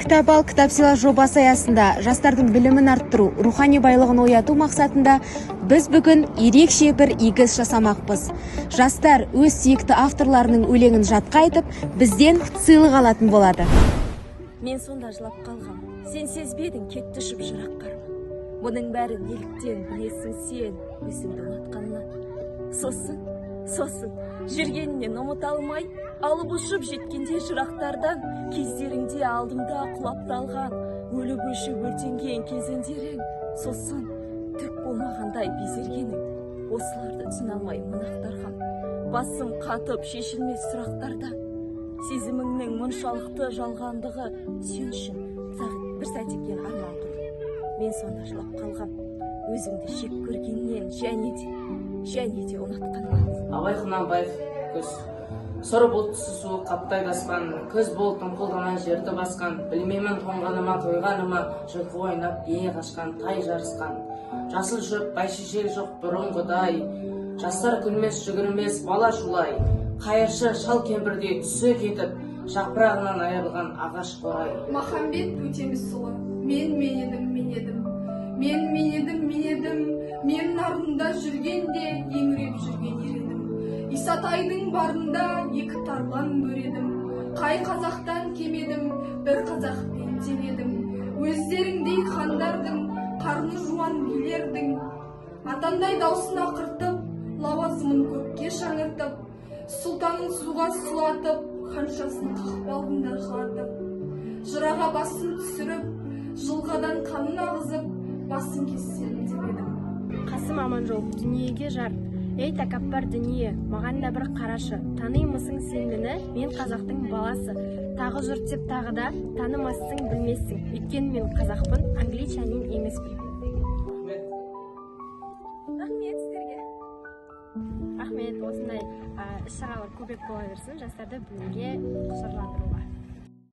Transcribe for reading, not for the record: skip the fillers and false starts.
«Кітап ал, кітап сыйла» жобасы аясында жастардың білімін арттыру, рухани байлығын ояту мақсатында біз бүгін ерекше бір игі іс жасамақпыз. Жастар өз сүйікті авторларының өлеңін жатқа айтып, бізден сыйлық алатын болады. Мен сонда жылап қалғам, сен сезбедің, кетті ұшып жырақ арман. Бұның бәрі неліктен, білесің сен, өзіңді ұнатқаннан. Сосын жүргенінен ұмыта алмай, алып ұшып жеткенде жырақтардан, кездеріңде алдымда құлап талған, өліп өшіп өртенген кезеңдерің, сосын түк болмағандай безергенің, осыларды түсіне алмай мың ақтарғам, басым қатып шешілмес сұрақтардан. Сезіміңнің мұншалықты жалғандығы сен үшін бір сәт екен арман құру. Мен сонда жылап қалғам, өзіңді жек көргеннен және де ұнатқаннан. Абай Құнанбаев, «Күз». Сұр бұлт, түсі суық қаптайды аспан. Күз болып дымқылдана жерді басқан. Білмеймін, тоңғаны ма, тойғаны ма, жылқы ойнап, бие қашқан, тай жарысқан. Жасыл шөп, бәйшешек жоқ бұрынғыдай. Жастар күлмес, жүгірмес, бала шулай. Қайыршы шал кемпірдей түсі кетіп, жапырағынан айырылған ағаш қурай. Махамбет Өтемісұлы, «Мен, мен едім, мен едім». Мен, мен едім, мен едім, мен нарында жүргенде еңіреп жүрген ер едім. Исатайдың барында екі тарлан бөр едім. Қай қазақтан кем едім, бір қазақпен тең едім. Өздеріңдей хандардың, қарны жуан билердің атандай даусын ақыртып, лауазымын көкке шаңыртып, сұлтанын суға сұлатып, ханшасын қақпа алдында жылатып, жыраға басын түсіріп, жылғадан қанын ағызып, басын кессем деп едім. Қасым Аманжолов, «Дүниеге жар». Ей, тәкаппар дүние, маған да бір қарашы. Танимысың сен мені? Мен қазақтың баласы. Тағы жұрт деп тағы да танымассың, білмессің, өйткені мен қазақпын, англичанин емеспін. Рахмет. Рахмет сіздерге. Рахмет. Осындай іс шаралар көбірек бола берсін, жастарды білімге құштарландыруға.